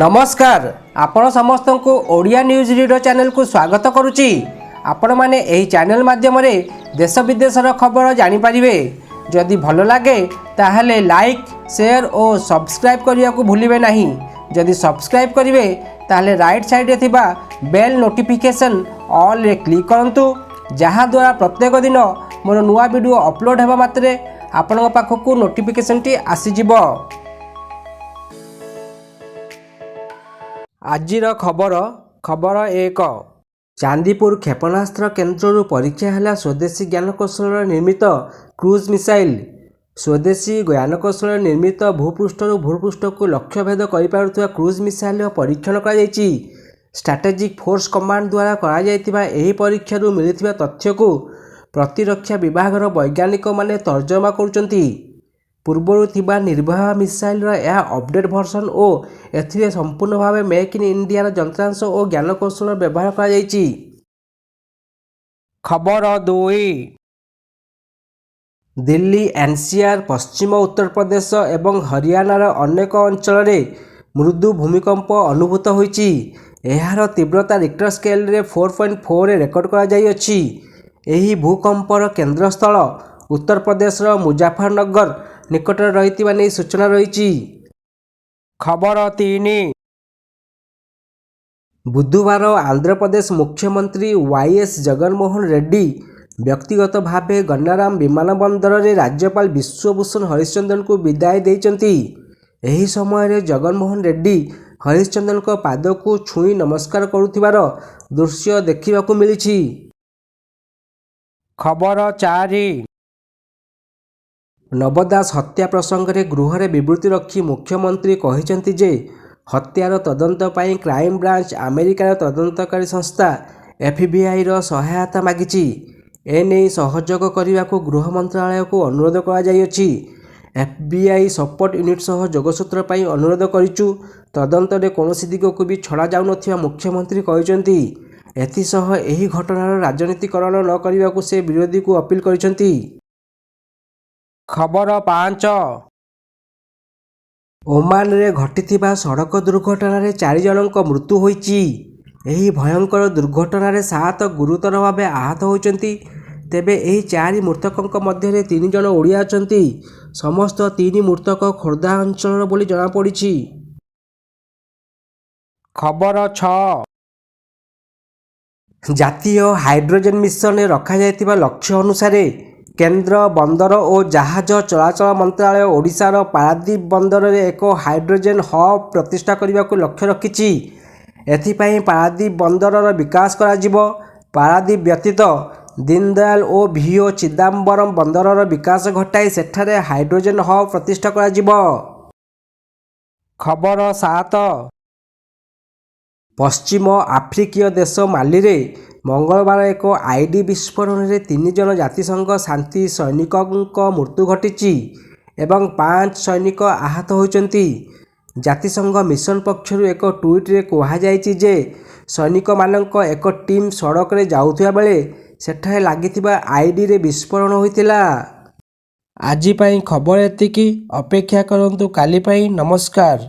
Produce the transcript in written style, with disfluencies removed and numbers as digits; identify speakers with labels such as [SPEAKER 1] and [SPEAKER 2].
[SPEAKER 1] ନମସ୍କାର, ଆପଣ ସମସ୍ତଙ୍କୁ ଓଡ଼ିଆ ନ୍ୟୁଜ୍ ରିଡର ଚ୍ୟାନେଲକୁ ସ୍ୱାଗତ କରୁଛି। ଆପଣମାନେ ଏହି ଚ୍ୟାନେଲ ମାଧ୍ୟମରେ ଦେଶ ବିଦେଶର ଖବର ଜାଣିପାରିବେ। ଯଦି ଭଲ ଲାଗେ, ତାହେଲେ ଲାଇକ୍, ସେୟାର ଓ ସବସ୍କ୍ରାଇବ୍ କରିବାକୁ ଭୁଲିବେ ନାହିଁ। ଯଦି ସବସ୍କ୍ରାଇବ୍ କରିବେ, ତାହେଲେ ରାଇଟ୍ ସାଇଡ଼୍ରେ ଥିବା ବେଲ୍ ନୋଟିଫିକେସନ୍ ଅଲ୍ରେ କ୍ଲିକ୍ କରନ୍ତୁ, ଯାହାଦ୍ୱାରା ପ୍ରତ୍ୟେକ ଦିନ ମୋର ନୂଆ ଭିଡ଼ିଓ ଅପଲୋଡ଼ ହେବା ମାତ୍ରେ ଆପଣଙ୍କ ପାଖକୁ ନୋଟିଫିକେସନ୍ଟି ଆସିଯିବ। ଆଜିର ଖବର। ଖବର 1। ଚାନ୍ଦିପୁର କ୍ଷେପଣାସ୍ତ୍ର କେନ୍ଦ୍ରରୁ ପରୀକ୍ଷା ହେଲା ସ୍ୱଦେଶୀ ଜ୍ଞାନକୌଶଳରେ ନିର୍ମିତ କ୍ରୁଜ୍ ମିସାଇଲ୍। ସ୍ୱଦେଶୀ ଜ୍ଞାନକୌଶଳରେ ନିର୍ମିତ ଭୂପୃଷ୍ଠରୁ ଭୂପୃଷ୍ଠକୁ ଲକ୍ଷ୍ୟଭେଦ କରିପାରୁଥିବା କ୍ରୁଜ୍ ମିସାଇଲର ପରୀକ୍ଷଣ କରାଯାଇଛି। ଷ୍ଟ୍ରାଟେଜିକ୍ ଫୋର୍ସ କମାଣ୍ଡ ଦ୍ୱାରା କରାଯାଇଥିବା ଏହି ପରୀକ୍ଷାରୁ ମିଳିଥିବା ତଥ୍ୟକୁ ପ୍ରତିରକ୍ଷା ବିଭାଗର ବୈଜ୍ଞାନିକମାନେ ତର୍ଜମା କରୁଛନ୍ତି। ପୂର୍ବରୁ ଥିବା ନିର୍ଭୟ ମିସାଇଲର ଏହା ଅପଡେଟ୍ ଭର୍ସନ ଓ ଏଥିରେ ସମ୍ପୂର୍ଣ୍ଣ ଭାବେ ମେକ୍ ଇନ୍ ଇଣ୍ଡିଆର ଯନ୍ତ୍ରାଂଶ ଓ ଜ୍ଞାନକୌଶଳର ବ୍ୟବହାର କରାଯାଇଛି। ଖବର 2। ଦିଲ୍ଲୀ ଏନସିଆର, ପଶ୍ଚିମ ଉତ୍ତରପ୍ରଦେଶ ଏବଂ ହରିୟାଣାର ଅନେକ ଅଞ୍ଚଳରେ ମୃଦୁ ଭୂମିକମ୍ପ ଅନୁଭୂତ ହୋଇଛି। ଏହାର ତୀବ୍ରତା ରିକ୍ଟର ସ୍କେଲରେ 4.4 ରେକର୍ଡ କରାଯାଇଅଛି। ଏହି ଭୂକମ୍ପର କେନ୍ଦ୍ରସ୍ଥଳ ଉତ୍ତରପ୍ରଦେଶର ମୁଜାଫରନଗର ନିକଟରେ ରହିଥିବା ନେଇ ସୂଚନା ରହିଛି। ଖବର 3। ବୁଧବାର ଆନ୍ଧ୍ରପ୍ରଦେଶ ମୁଖ୍ୟମନ୍ତ୍ରୀ ୱାଇଏସ୍ ଜଗନମୋହନ ରେଡ୍ଡୀ ବ୍ୟକ୍ତିଗତ ଭାବେ ଗନ୍ନାରାମ ବିମାନବନ୍ଦରରେ ରାଜ୍ୟପାଳ ବିଶ୍ୱଭୂଷଣ ହରିଚନ୍ଦନଙ୍କୁ ବିଦାୟ ଦେଇଛନ୍ତି। ଏହି ସମୟରେ ଜଗନମୋହନ ରେଡ୍ଡୀ ହରିଚନ୍ଦନଙ୍କ ପାଦକୁ ଛୁଇଁ ନମସ୍କାର କରୁଥିବାର ଦୃଶ୍ୟ ଦେଖିବାକୁ ମିଳିଛି। ଖବର 4। ନବ ଦାସ ହତ୍ୟା ପ୍ରସଙ୍ଗରେ ଗୃହରେ ବିବୃତି ରଖି ମୁଖ୍ୟମନ୍ତ୍ରୀ କହିଛନ୍ତି ଯେ ହତ୍ୟାର ତଦନ୍ତ ପାଇଁ କ୍ରାଇମବ୍ରାଞ୍ଚ ଆମେରିକାର ତଦନ୍ତକାରୀ ସଂସ୍ଥା ଏଫ୍ବିଆଇର ସହାୟତା ମାଗିଛି। ଏନେଇ ସହଯୋଗ କରିବାକୁ ଗୃହ ମନ୍ତ୍ରଣାଳୟକୁ ଅନୁରୋଧ କରାଯାଇଅଛି। ଏଫ୍ବିଆଇ ସପୋର୍ଟ ୟୁନିଟ୍ ସହ ଯୋଗସୂତ୍ର ପାଇଁ ଅନୁରୋଧ କରିଛୁ। ତଦନ୍ତରେ କୌଣସି ଦିଗକୁ ବି ଛଡ଼ା ଯାଉନଥିବା ମୁଖ୍ୟମନ୍ତ୍ରୀ କହିଛନ୍ତି। ଏଥିସହ ଏହି ଘଟଣାର ରାଜନୀତିକରଣ ନ କରିବାକୁ ସେ ବିରୋଧୀଙ୍କୁ ଅପିଲ କରିଛନ୍ତି। ଖବର 5। ଓମାନରେ ଘଟିଥିବା ସଡ଼କ ଦୁର୍ଘଟଣାରେ ଚାରି ଜଣଙ୍କ ମୃତ୍ୟୁ ହୋଇଛି। ଏହି ଭୟଙ୍କର ଦୁର୍ଘଟଣାରେ ସାତ ଗୁରୁତର ଭାବେ ଆହତ ହୋଇଛନ୍ତି। ତେବେ ଏହି ଚାରି ମୃତକଙ୍କ ମଧ୍ୟରେ ତିନି ଜଣ ଓଡ଼ିଆ ଅଛନ୍ତି। ସମସ୍ତ ତିନି ମୃତକ ଖୋର୍ଦ୍ଧା ଅଞ୍ଚଳର ବୋଲି ଜଣାପଡ଼ିଛି। ଖବର 6। ଜାତୀୟ ହାଇଡ୍ରୋଜେନ୍ ମିଶନରେ ରଖାଯାଇଥିବା ଲକ୍ଷ୍ୟ ଅନୁସାରେ କେନ୍ଦ୍ର ବନ୍ଦର ଓ ଜାହାଜ ଚଳାଚଳ ମନ୍ତ୍ରାଳୟ ଓଡ଼ିଶାର ପାରାଦୀପ ବନ୍ଦରରେ ଏକ ହାଇଡ୍ରୋଜେନ୍ ହବ୍ ପ୍ରତିଷ୍ଠା କରିବାକୁ ଲକ୍ଷ୍ୟ ରଖିଛି। ଏଥିପାଇଁ ପାରାଦୀପ ବନ୍ଦରର ବିକାଶ କରାଯିବ। ପାରାଦୀପ ବ୍ୟତୀତ ଦୀନଦୟାଲ ଓ ଭି ଓ ଚିଦାମ୍ବରମ ବନ୍ଦରର ବିକାଶ ଘଟାଇ ସେଠାରେ ହାଇଡ୍ରୋଜେନ୍ ହବ୍ ପ୍ରତିଷ୍ଠା କରାଯିବ। ଖବର 7। ପଶ୍ଚିମ ଆଫ୍ରିକୀୟ ଦେଶ ମାଲିରେ ମଙ୍ଗଳବାର ଏକ ଆଇଇଡି ବିସ୍ଫୋରଣରେ ତିନି ଜଣ ଜାତିସଂଘ ଶାନ୍ତି ସୈନିକଙ୍କ ମୃତ୍ୟୁ ଘଟିଛି ଏବଂ ପାଞ୍ଚ ସୈନିକ ଆହତ ହୋଇଛନ୍ତି। ଜାତିସଂଘ ମିଶନ ପକ୍ଷରୁ ଏକ ଟ୍ୱିଟ୍ରେ କୁହାଯାଇଛି ଯେ ସୈନିକମାନଙ୍କ ଏକ ଟିମ୍ ସଡ଼କରେ ଯାଉଥିବା ବେଳେ ସେଠାରେ ଲାଗିଥିବା ଆଇଇଡିରେ ବିସ୍ଫୋରଣ ହୋଇଥିଲା। ଆଜି ପାଇଁ ଖବର ଏତିକି। ଅପେକ୍ଷା କରନ୍ତୁ କାଲି ପାଇଁ। ନମସ୍କାର।